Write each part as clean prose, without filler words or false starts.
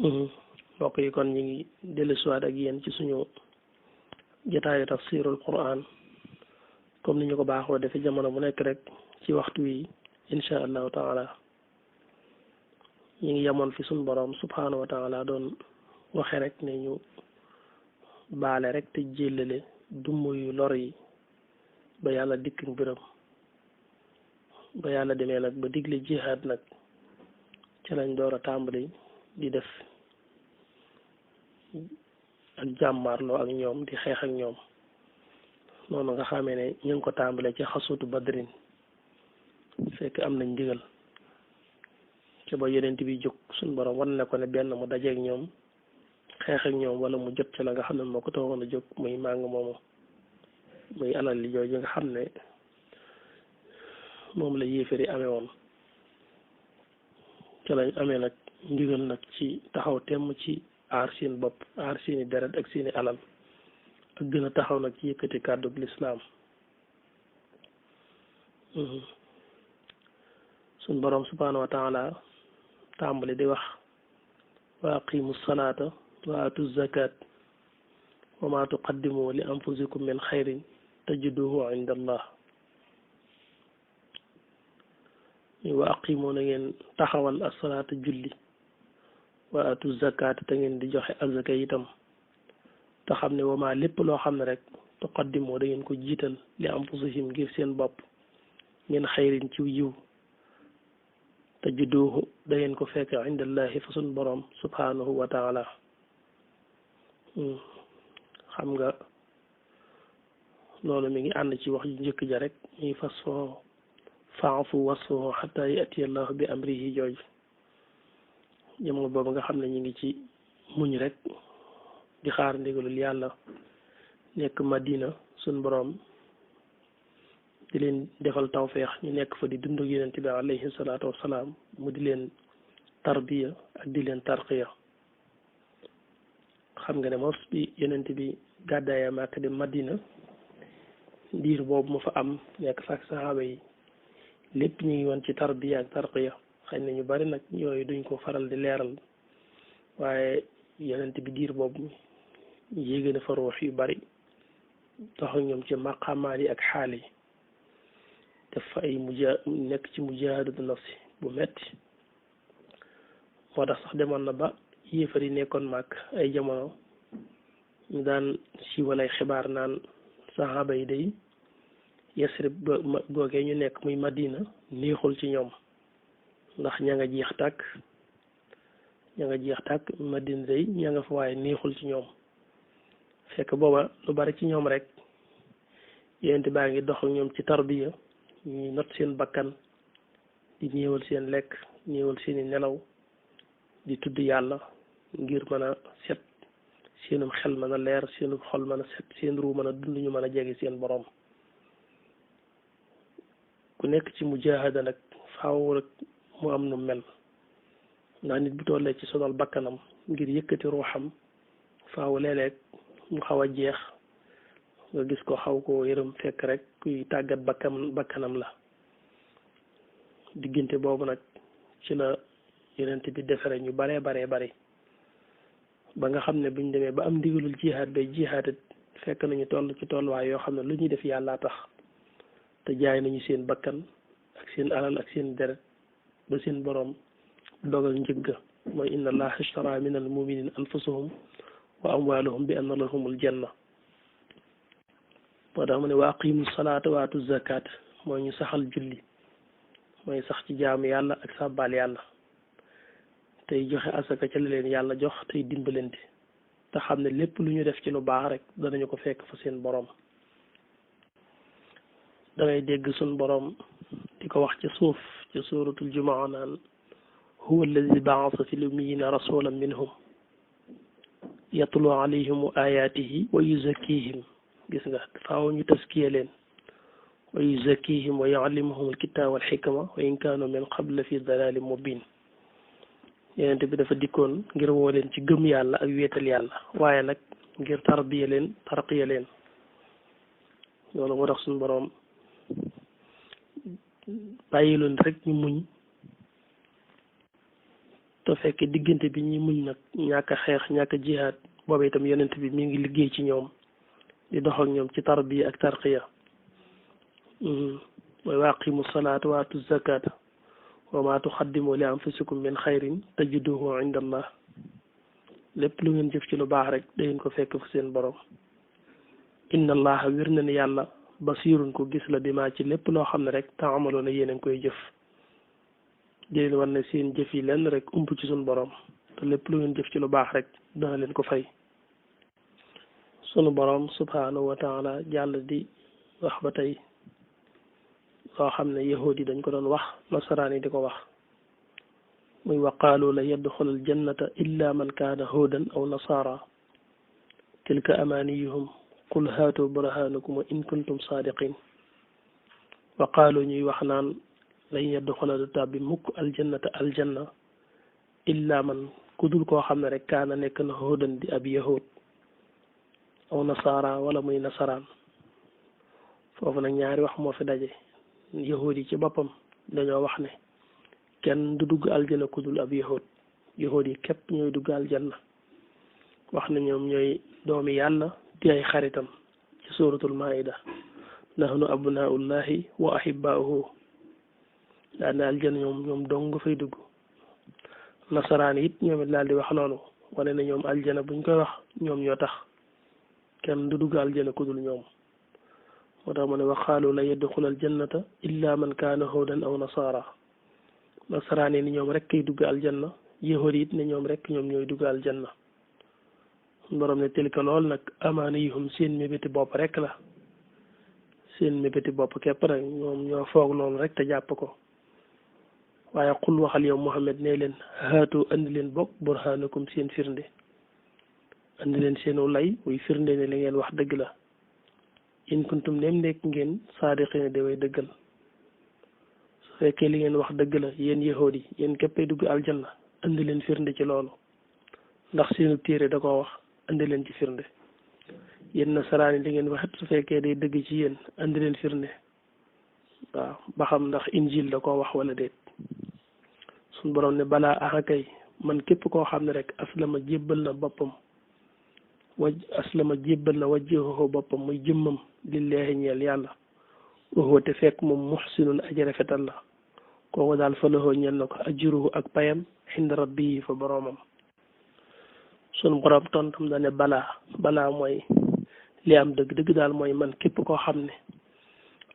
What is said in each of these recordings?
mbokk yi kon ñu ngi dellusiwaat ak yéen ci suñu jotaayu tafsirul Qur'an comme ni ñu ko baaxoo defee jamono bu nekk rek ci waxtu wi insha allahu taala ñu ngi yemoon fi suñu borom subhanahu wa taala doon waxe rek ne ñu baale rek te jéllale dumm yu lor yi ba yàlla dikk mbiram ba yàlla demee nag ba digle jihaad nag ci lañ door a tàmbali di def ak jàmmaarloo ak ñoom di xeex ak ñoom noonu nga xamee ne ñu ngi ko tàmbalee ci xasuutu badrin fekk am nañ ndigal ci ba yonent bi jóg suñ borom wan ne ko ne benn mu dajeeg ñoom xeex ak ñoom wala mu jot ci la nga xam ne moo ko taxoon a jóg muy màng moomu muy alal li jooju nga xam ne moom la yéefari amee woon ci lañ amee nag ndigal nag ci taxaw temm ci aar seen bopp aar seeni deret ak seeni alal ak gën a taxaw nag ci yëkkati kàddu lislaam suñ boroom subhaanahu wa taala tàmbali di wax wa aqimu salaata wa atu zakat wa ma tuqaddimu li anfusikum min xayrin tajiduhu inda allah wa aqimu na ngeen taxawal asalaata julli wa atu zakat te ngeen di joxe azaka itam te xam ne wama lépp loo xam ne rek tuqaddimu da ngeen ko jiital li anfusihim ngir seen bopp ngeen xayrin ci yiw tajiduhu da ngeen ko fekk indallahi fa sun borom subhanahu wa taala xam nga loolu mi ngi ànd ci wax ju njëkk ja rek ñuy fas foo faafu wasfoo xata yati allahu bi amrihi jooju jamono boobu nga xam ne ñu ngi ci muñ rek di xaar ndigalul yàlla nekk Madina suñ boroom di leen defal tawfeex ñu nekk fa di dund ak yonent bi alayhi salaatu wassalaam mu di leen tarbiya ak di leen tarqiya xam nga ne mos bi yonent bi gàddaaya Màkka dem Madina diir boobu mu fa am nekk fa ak saxaaba yi lépp ñu ngi woon ci tarbiya ak tarqiya xëy na ñu bari nag yooyu duñ ko faral di leeral waaye yonent bi diir boobu yéege na fa ruux yu bari tax ñoom ci maqamaat yi ak xaal yi def fa ay nekk ci mujaahadatu nafsi bu metti moo tax sax demoon na ba yéefar yi nekkoon màkk ay jamono ñu daan siiwal ay xibaar naan saxaaba yi day Yasrib googee ñu nekk muy Madina neexul ci ñoom ndax ña nga jeex tàkk Madina day ña nga fa waaye neexul ci ñoom fekk booba lu bari ci ñoom rek yonent baa ngi dox ak ñoom ci tarbiya ñuy not seen bakkan di néewal seen lekk néewal seeni nelaw di tudd yàlla ngir mën a set seenum xel mën a leer seenum xol mën a set seen ruu mën a dund ñu mën a jege seen borom ku nekk ci mujaahada nag faaw rek mu am nu mel ndax nit bu tollee ci sonal bakkanam ngir yëkkati ruuxam faaw léeg-léeg mu xaw a jeex nga gis ko xaw ko yërëm fekk rek kuy tàggat bakkanam la diggante boobu nag ci la yonent bi defare ñu baree bari ba nga xam ne buñ demee ba am ndigalul jihaad bay jihaad fekk nañu toll ci tolluwaay yoo xam ne lu ñuy def yàllaa tax te jaay nañu seen bakkan ak seen alal ak seen deret ba seen borom dogal njëgga mooy inna allaha ishtara min al muminina anfusahum wa amwaluhum bi anna lahumul janna moo tax mu ne wa aqimu salaata wa atu zakat mooy ñu saxal julli mooy sax ci jaamu yàlla ak sàbbaal yàlla tey joxe asaka ca la leen yàlla jox tey dimbalante te xam ne lépp lu ñu def ci lu baax rek danañu ko fekk fa seen borom dangay dégg suñ borom di ko wax ci suuf ci suratul jumaa naan huwa alladi baasa fi lummiyina rasulan minhum yatlu alayhim ayatihi wa yuzakkihim gis nga faaw ñu taskiya leen wa yuzakkihim wa yuallimuhum alkitaba wal xikma wa in kaanu min qabla fi dalalin mubin yonent bi dafa dikkoon ngir woo leen ci gëm yàlla ak wéetal yàlla waaye nag ngir tarbiya leen tarqiya leen loolu moo tax suñu boroom bàyyi leen rek ñu muñ te fekk diggante bi ñuy muñ nag ñàkk a xeex ñàkk a jihaad boobu itam yonent bi mi ngi liggéey ci ñoom di dox ak ñoom ci tarbiya ak tarqiya mooy waqimu salaata wa atu zakata wa ma tuqaddimu li anfusikum min xayrin tajiduhu inda allah lépp lu ngeen jëf ci lu baax rek da ngeen ko fekk fu seen borom inna allaha wér na ni yàlla basirun ko gis la bi maa ci lépp loo xam ne rek taamaloona yéen a ngi koy jëf di leen war ne seen jëf yi lenn rek ump ci suñ borom te lépp lu ngeen jëf ci lu baax rek dana leen ko fay sunu borom subhanahu wa taala jàll di wax ba tey loo xam ne yahud yi dañ ko doon wax nasaraan yi di ko wax muy waqaalu la yadxul al jannata illa man kaana hudan aw nasara tilka amaniyuhum qul haatu burhanakum in kuntum sadiqin waqaalu ñuy wax naan lañ yadxula du tàbbi mukk aljannata aljanna illa man ku dul koo xam ne rek kaana nekk na hudan di ab yahud aw nasara wala muy nasaraan foofu nag ñaari wax moo fi daje yahud yi ci boppam dañoo wax ne kenn du dugg aljanna ku dul ab yahud yahud yi képp ñooy dugg aljanna wax na ñoom ñooy doomi yàlla di ay xaritam ci suratul maida nahnu abnaullahi wa ahibbauhu daal ne aljanna ñoom dong nga fay dugg nasaraan it ñoom it daal di wax noonu wane na ñoom aljanna buñ koy wax ñoom ñoo tax kenn du dugg aljanna ku dul ñoom moo tax mu ne waxaalu la yadxul aljannata illa man kaana hudan aw nasara nasaraan yi ni ñoom rek kay dugg aljanna yahud it ne ñoom rek ñoom ñooy dugg aljanna borom ne tilka lool nag amaaniyuhum seen mébéti bopp rek la seen mébéti bopp képp rek ñoom ñoo foog loolu rek te jàpp ko waaye xul waxal yow Muhammad ne leen haatu andi leen bokk burhanakum seen firnde andi leen seenu lay wuy firnde ne li ngeen wax dëgg la in kuntum nem nekk ngeen saadiqina de way dëggal su fekkee li ngeen wax dëgg la yéen yahood yi yéen képpay dugg aljanna andi leen firnde ci loolu ndax seenu téere da koo wax andi leen ci firnde yéen nasaraan yi li ngeen waxit su fekkee day dëgg ci yéen andi leen firnde waaw ba xam ndax injil da koo wax wala déet suñ borom ne balaa axakay man képp koo xam ne rek aslama jébbal na boppam aslama jébbal na wajhahu boppam muy jëmmam lillahi ñeel yàlla waxuwa te fekk moom muxsinun aji rafetal la kooku daal fa lahoo ñeel na ko ajruhu ak payam inda rabbihi fa boroomam sunu borom tontam da ne balaa mooy li am dëgg daal mooy man képp koo xam ne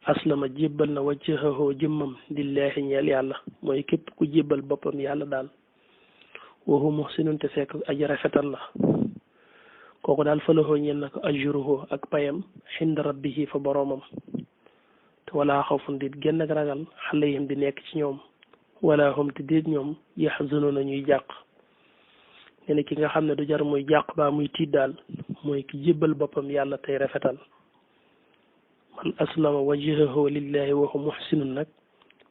aslama jébbal na wajhahu jëmmam lillahi ñeel yàlla mooy képp ku jébbal boppam yàlla daal waxu muxsinun te fekk aji rafetal la kooku daal fa lahoo ñeel na ko ajruhu ak payam inda rabbihi fa boroomam te wala xawfun dit genn ak ragal alayhim di nekk ci ñoom wala hum te déet ñoom yaxzanuna ñuy jàq nee na ki nga xam ne du jar muy jàq baa muy tiit daal mooy ki jébbal boppam yàlla tey rafetal man aslama wajhahu lillahi wa huwa muhsinun nag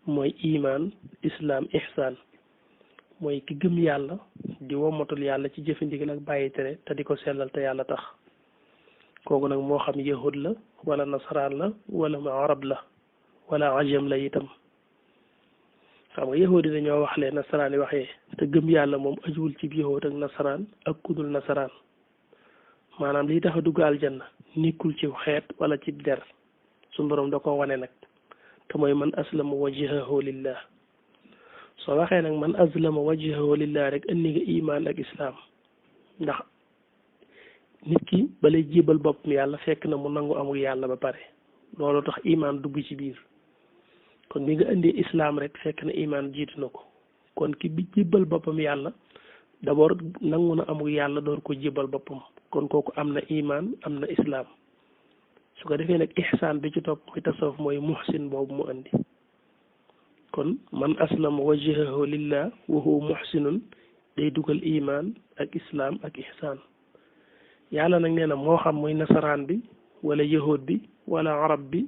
mooy iman islam ihsan mooy ki gëm yàlla di womatul yàlla ci jëfe ndigal ak bàyyi tere te di ko sellal te yàlla tax kooku nag moo xam yahud la wala nasaraan la wala ma arab la wala ajam la itam xam nga yahud yi dañoo wax lee nasaraan yi waxee te gëm yàlla moom ajuwul ci yahud ak nasaraan ak kudul nasaraan maanaam liy tax a dugg aljanna nekkul ci xeet wala ci der suñu borom da ko wane nag te mooy man aslama wajhahu lillah soo waxee nag man aslama wajhahu lillah rek indi nga iman ak islam ndax nit ki balay jébal boppam yàlla fekk na mu nangu amul yàlla ba pare loolu tax iman dugg ci biir kon bi nga indee islam rek fekk na iman jiitu na ko kon ki bi jébal boppam yàlla d'abord nangu na amul yàlla door ko jébal boppam kon kooku am na iman am na islam su ko defee nag ihsaan bi ci topp muy tasawuf mooy muhsin boobu mu andi kon man aslama wajhahu lillah wa huwa muhsinun day dugal iman ak islam ak ihsaan yàlla nag nee na moo xam muy nasaraan bi wala yahud bi wala arab bi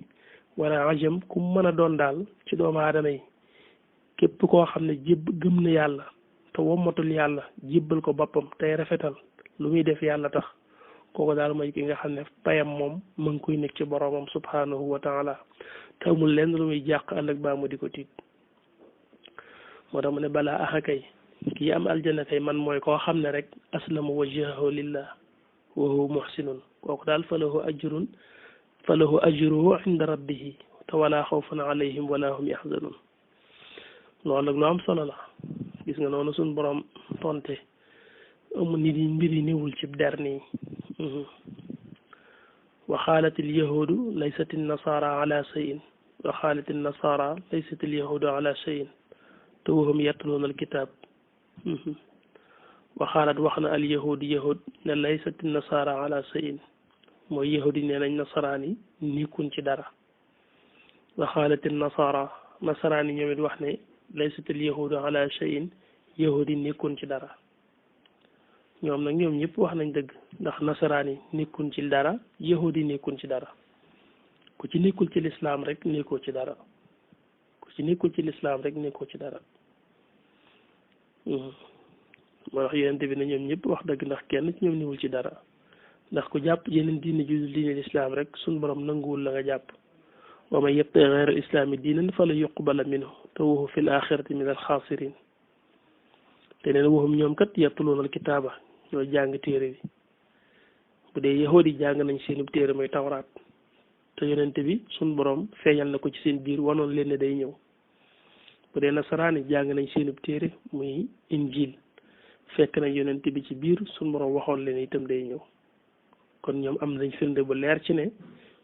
wala ajam ku mën a doon daal ci doomu aadama yi képp koo xam ne gëm na yàlla te wommatul yàlla jébbal ko boppam tey rafetal lu muy def yàlla tax kooku daal mooy ki nga xam ne payam moom mu ngi koy nekk ci boroomam subhanahu wa taala te amul lenn lu muy jàq ëllëg baa mu di ko tiit moo tax mu ne balaa axakay kii am aljana kay man mooy koo xam ne rek aslama wajhahu lillah wa huwa muhsinun kooku daal falahu ajruhu inda rabbihi te wala xawfun alayhim wala hum yaxzanun loolu nag lu am solo la gis nga noonu suñ borom tonte amu nit yi mbir yi néewul ci der nii wa xaalat il yahudu laysat il nasara ala cheyin wa xaalat il nasara laysat il yahudu ala cheyin te wahum yatluuna al kitab wa xaalat wax na al yahud ne laysat il nasara ala cheyin mooy yahud yi nee nañ nasaraan yi nikkuñ ci dara wa xaalat il nasaraan yi ñoom it wax ne laysat il yahudu ala cheyin yahud yi nikkuñ ci dara ñoom nag ñoom ñëpp wax nañ dëgg ndax nasaraan yi nekkuñ ci dara yahud yi nekkuñ ci dara ku ci nekkul ci lislaam rek nekkoo ci dara ku ci nekkul ci lislaam rek nekkoo ci dara moo tax yonent bi ne ñoom ñëpp wax dëgg ndax kenn ci ñoom niwul ci dara ndax ku jàpp yeneen diine ju diine lislaam rek suñ borom nanguwul la nga jàpp wa man yabtaghi ghayra al-islaami diinan falan yuqbala minhu te wa huwa fil aaxirati min al-xaasiriin te neen waxum ñoom kat yatluuna al-kitaaba ñoo jàng téere bi bu dee yahuud yi jàng nañ seen téere mooy tawraat te yonent bi suñ borom feeñal na ko ci seen biir wanoon leen ne day ñëw bu dee nasaraan yi jàng nañ seen téere muy injil fekk nañ yonent bi ci biir suñ borom waxoon leen itam day ñëw kon ñoom am nañ firnde bu leer ci ne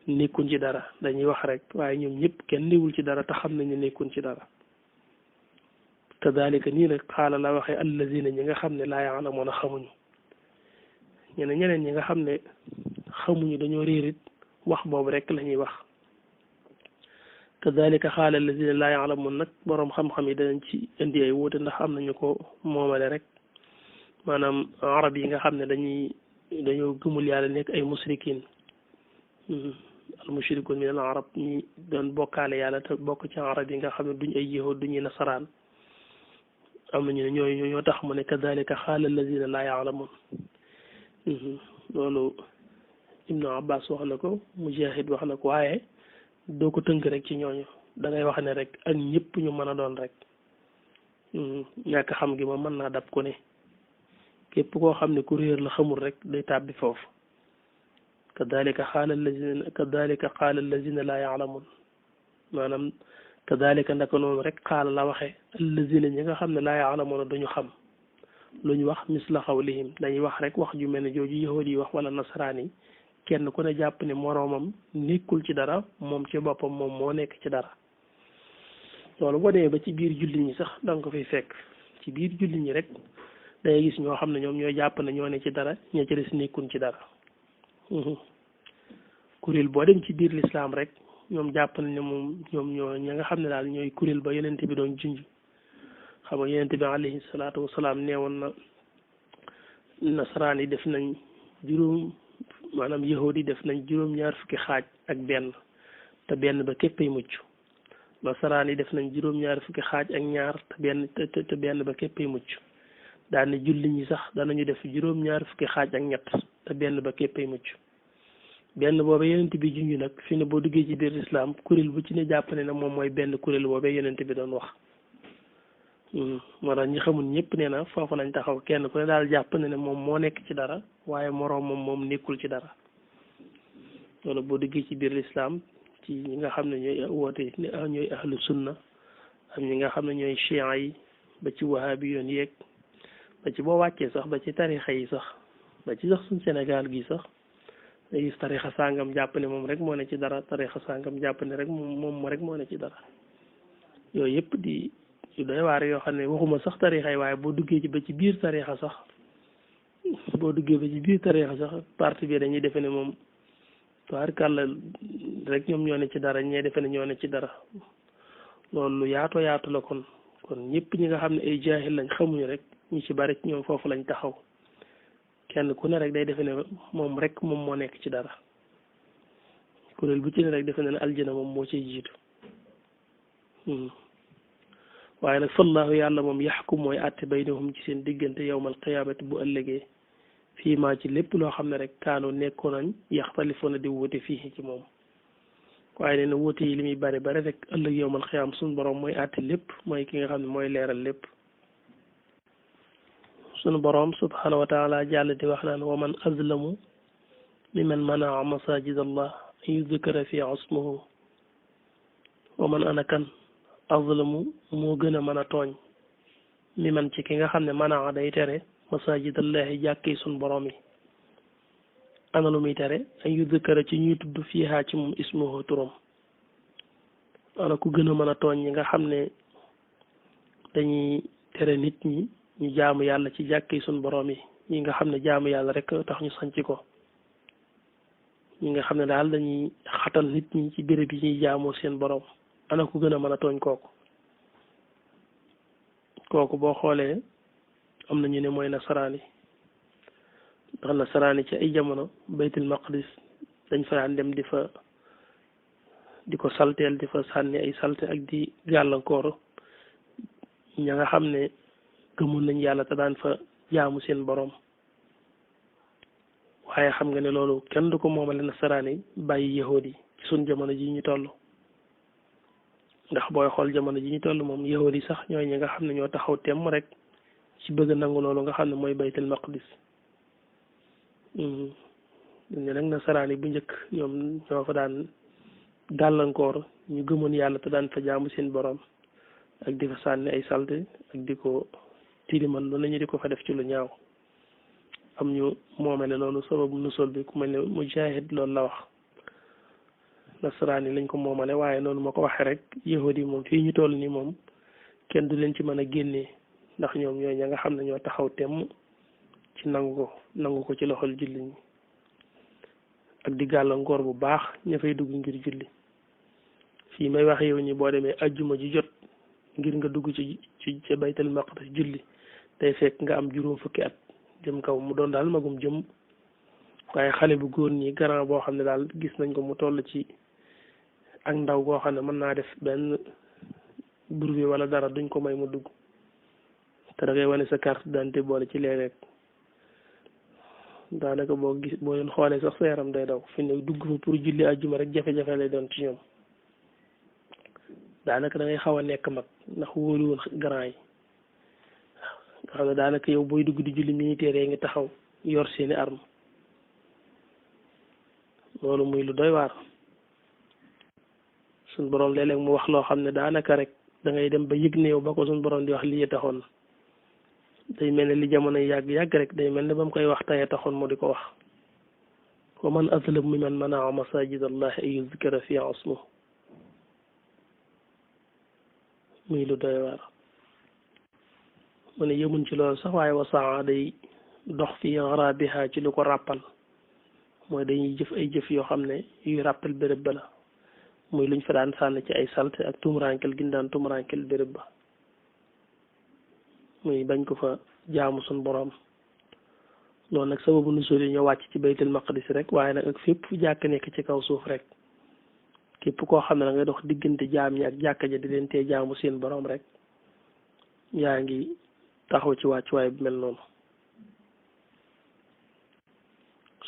nekkuñ ci dara dañuy wax rek waaye ñoom ñëpp kenn niwul ci dara te xam nañ ne nekkuñ ci dara kadalika nii nag xaala la waxee allazina ñi nga xam ne laa yaalamuuna xamuñu ñeneen ñi nga xam ne xamuñu dañoo réerit wax boobu rek la ñuy wax kadalika xaala allazina laa yaalamuun nag boroom xam-xam yi danañ ci indi ay wuute ndax am nañu ko moomale rek maanaam arab yi nga xam ne dañoo gëmul yàlla nekk ay musrikin al mushrikun min al arab ñi doon bokkaale yàlla te bokk ci arab yi nga xam ne duñ ay yahud duñuy nasaraan am nañu ne ñoo tax mu ne kadalika xaala allazina laa yaalamuun loolu ibnu abbas wax na ko mujahid wax na ko waaye doo ko tënk rek ci ñooñu da ngay wax ne rek ak ñëpp ñu mën a doon rek ñàkk xam gi moom mën naa dab ko ne képp koo xam ne ku réer la xamul rek day tàbbi foofu kadalika xaala allazina laa yaalamuun maanaam kadalika ndaka noonu rek xaala la waxe allazina ñi nga xam ne laa yaalamuuna duñu xam lu ñu wax misla xawlihim dañuy wax rek wax ju mel ne jooju yahuud yi wax wala nasaraan yi kenn ku ne jàpp ne moroomam nekkul ci dara moom ci boppam moom moo nekk ci dara loolu boo demee ba ci biir julli ñi sax danga ko fiy fekk ci biir julli ñi rek dangay gis ñoo xam ne ñoom ñoo jàpp ne ñoo ne ci dara ña ci des nekkuñ ci dara kuréel boo dem ci biir lislaam rek ñoom jàpp nañ ne moom ñoom ñoo ña nga xam ne daal ñooy kuréel ba yonent bi doon junj xam nga yonent bi alayhi salaatu wasalaam neewoon na nasaraan yi def nañ maanaam yahuud yi def nañ juróom-ñaar fukki xaaj ak benn te benn ba képpay mucc nasaraan yi def nañ juróom-ñaar fukki xaaj ak ñaar te benn ba képpay mucc daal ne julli ñi sax danañu def juróom-ñaar fukki xaaj ak ñett te benn ba képpay mucc benn booba yonent bi junj nag fi ne boo duggee ci biir islam kuréel bu ci ne jàpp ne moom mooy benn kuréel boobee yonent bi doon wax moo tax ñi xamul ñëpp nee na foofu lañ taxaw kenn ku ne daal jàpp ne moom moo nekk ci dara waaye moroom moom nekkul ci dara loolu boo duggee ci biir lislaam ci ñi nga xam ne ñooy woote ñooy ahlu sunna am ñi nga xam ne ñooy chiites yi ba ci wahabi yoon yeeg ba ci boo wàccee sax ba ci tarixa yi sax ba ci sax suñ Sénégal gi sax day gis tarixa sàngam jàpp ne moom rek moo ne ci dara tarixa sàngam jàpp ne rek moom rek moo ne ci dara yooyu yëpp di yu doy waar yoo xam ne waxuma sax tarixa yi waaye boo duggee ci ba ci biir tarixa sax parti bi dañuy defe ne moom tubaarkàlla rek ñoom ñoo ne ci dara ñee defe ne ñoo ne ci dara loolu lu yaatu la kon ñëpp ñi nga xam ne ay jaahil lañ xamuñu rek ñu ci bari ci ñoom foofu lañ taxaw kenn ku ne rek day defe ne moom moo nekk ci dara kuréel bu ci ne rek defe ne aljana moom moo ciy jiitu waaye nag fallaahu yàlla moom yaxkum mooy àtte baynahum ci seen diggante yawmal qiyaamati bu ëllëgee fii maa ci lépp loo xam ne rek kaanu nekkoon nañ yaxtalifoona di wóote fii ci moom waaye nee na wóote yi li muy bari rek ëllëg yawmal qiyaam suñu borom mooy àtte lépp mooy ki nga xam ne mooy leeral lépp sunu boroom subhanahu wa taala jàll di wax naan wa man azlamu mimman manaa masajid allah an yuzkara fi ismuhu wa man ana kan azlamu moo gën a mën a tooñ mimman ci ki nga xam ne manaa day tere masajid allahi jàkki sunu boroom yi ana lu muy tere an yuzkara ci ñuy tudd fiihaa ci moom ismuhu turam ana ku gën a mën a tooñ ñi nga xam ne dañuy tere nit ñi ñu jaamu yàlla ci jàkki suñ borom yi ñi nga xam ne jaamu yàlla rek tax ñu sanc ko ñi nga xam ne daal dañuy xatal nit ñi ci béréb yi ñuy jaamoo seen borom ana ku gën a mën a tooñ kooku boo xoolee am na ñu ne mooy nasaraan yi ndax nasaraan yi ci ay jamono baytul maqdis dañ fa daan dem di ko salteel di fa sànni ay salte ak di gàllankoor ña nga xam ne gëmul nañ yàlla te daan fa jaamu seen borom waaye xam nga ne loolu kenn du ko moomale nasaraan yi bàyyi yahood yi ci suñ jamono ji ñu toll ndax booy xool jamono ji ñu toll moom yahood yi sax ñooy ñi nga xam ne ñoo taxaw temm rek ci bëgg nangu loolu nga xam ne mooy baytul maqdis ne nag nasaraan yi bu njëkk ñoom ñoo fa daan gàllankoor ñu gëmoon yàlla te daan fa jaamu seen borom ak di fa sànni ay salte ak di ko tilimal lu nañu di ko fa def ci lu ñaaw am ñu moomele loolu sababu nusul bi ku mel ne Mujaahid loolu la wax nasaraan yi lañ ko moomale waaye noonu ma ko waxee rek yahudi yi moom fii ñu toll nii moom kenn du leen ci mën a génnee ndax ñoom ñooy ña nga xam ne ñoo taxaw temm ci nangu ko ci loxol julli ñi ak di gàllankoor bu baax ña fay dugg ngir julli fii may wax yow ñi boo demee ajjuma ji jot ngir nga dugg ci baytal maqdis julli day fekk nga am juróom fukki at jëm kaw mu doon daal magum jëm waaye xale bu góor ñi grand boo xam ne daal gis nañ ko mu toll ci ak ndaw goo xam ne mën naa def benn burwi wala dara duñ ko may mu dugg te da ngay wane sa carte d'identité boole ci lee rek daanaka boo leen xoolee sax sa yaram day daw fi ne dugg fa pour julli ajjuma rek jafe-jafe lay doon ci ñoom daanaka da ngay xaw a nekk mag ndax wóolu woon grand yi nga xam ne daanaka yow booy dugg di julli militaire yi ngi taxaw yor seeni arme loolu muy lu doy waar suñ borom léeg-léeg mu wax loo xam ne daanaka rek da ngay dem ba yëg ne yow ba ko suñ borom di wax lii taxoon day mel ne li jamono yàgg rek day mel ne ba mu koy wax tey taxoon moo di ko wax wa man azlamu mimman manaa masajid allahi an yuzkara fi ismuhu muy lu doy waar mu ne yëmuñ ci loolu sax waaye wasaa day dox fi xarabiha ci lu ko ràppal mooy dañuy jëf ay jëf yoo xam ne yuy ràppal béréb ba la muy luñ fa daan sànni ci ay salte ak tumurankel gi ñu daan tumurankel béréb ba muy bañ ko fa jaamu suñ borom loolu nag sababu nusul yi ñoo wàcc ci baytul maqdis rek waaye nag ak fépp fu jàkk nekk ci kaw suuf rek képp koo xam ne da ngay dox diggante jaam ñi ak jàkka ja di leen tee jaamu seen borom rek yaa ngi taxaw ci wàccuwaay bu mel noonu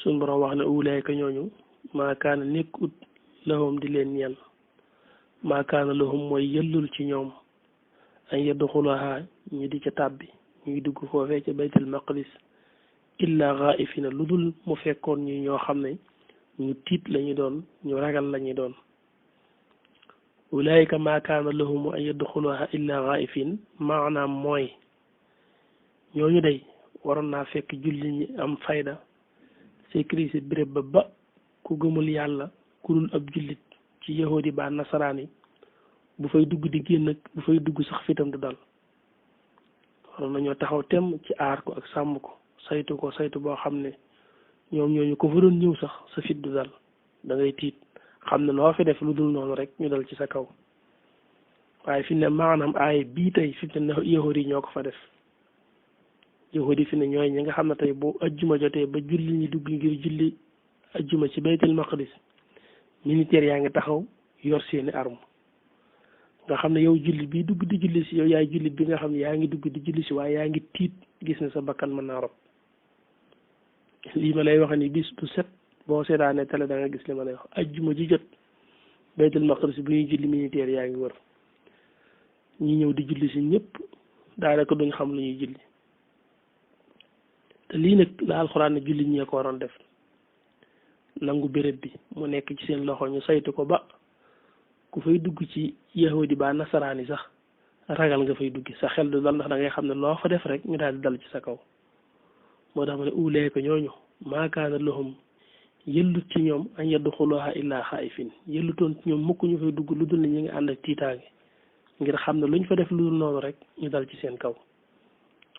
suñ borom wax ne ulayka ñooñu maa kaana nekkut lahum di leen ñeel maa kaana lahum mooy yëllul ci ñoom an yadxulaha ñu di ca tàbbi ñuy dugg foofee ca baytul maqdis illa xaifina lu dul mu fekkoon ñi ñoo xam ne ñu tiit lañu doon ñu ragal lañu doon ulaayika maa kaana lahum an yadxuluha illa xaifin maanaam mooy ñooñu day waroon naa fekk julli ñi am fayda sécurité béréb ba ku gëmul yàlla ku dul ab jullit ci yahudi ba nasaraan yi bu fay dugg di génn bu fay dugg sax fitam du dal waroon nañoo taxaw temm ci aar ko ak sàmm ko saytu boo xam ne ñoom ñooñu ko fa doon ñëw sax sa fit du dal da ngay tiit xam ne loo fi def lu dul noonu rek ñu dal ci sa kaw waaye fi ne maanaam aaye bii tey fi ne yahudi ñoo ko fa def yahudi fi ne ñooy ñi nga xam ne tey boo ajjuma jotee ba julli ñi dugg ngir julli ajjuma ci baytul maqdis militaire yaa ngi taxaw yor seeni arme nga xam ne yow julli bi dugg di julli si yow yaay julli bi nga xam ne yaa ngi dugg di julli si waaye yaa ngi tiit gis ne sa bakkan mën naa rob lii ma lay wax ni bis bu set boo seetaanee télé da nga gis li ma lay wax ajjuma ji jot baytul maqdis bu ñuy julli militaire yaa ngi wër ñi ñëw di julli si ñëpp daanaka duñ xam lu ñuy julli te lii nag la alxuraan ne jullit ñee ko waroon def nangu béréb bi mu nekk ci seen loxo ñu saytu ko ba ku fay dugg ci yahudi ba nasaraan yi sax ragal nga fay duggi sa xel du dal ndax da ngay xam ne loo fa def rek ñu daal di dal ci sa kaw moo tax ma ne ulee ko ñooñu maakaana lahum yëllut ci ñoom an yadxuluha illa xaayifin yëllutoon ci ñoom mukk ñu fay dugg lu dul ne ñu ngi ànd ak tiitaange ngir xam ne luñ fa def lu dul noonu rek ñu dal ci seen kaw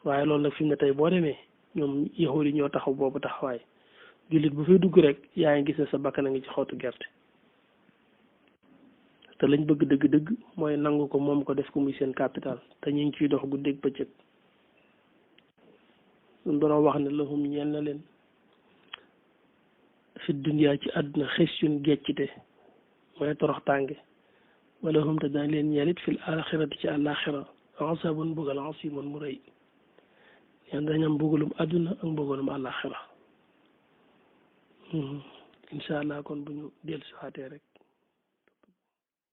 waaye loolu nag fi mu ne tey boo demee ñoom yahudi ñoo taxaw boobu taxawaay jullit bu fay dugg rek yaa ngi gis ne sa bakkan a ngi ci xottu gerte te lañ bëgg dëgg-dëgg mooy nangu ko moom ko def ko muy seen capital te ñu ngi ciy dox guddeeg bëccëg suñ borom wax ne lahum ñeel na leen fi dunya ci àdduna xisyun geccite mooy torox tànge wala hum te dañ leen ñeelit fil axirati ci àllaaxira asabun mbugal asimun mu rëy ñeen dañ am mbugalum àdduna ak mbugalum àllaaxira incha allah kon bu ñu dellu si waatee rek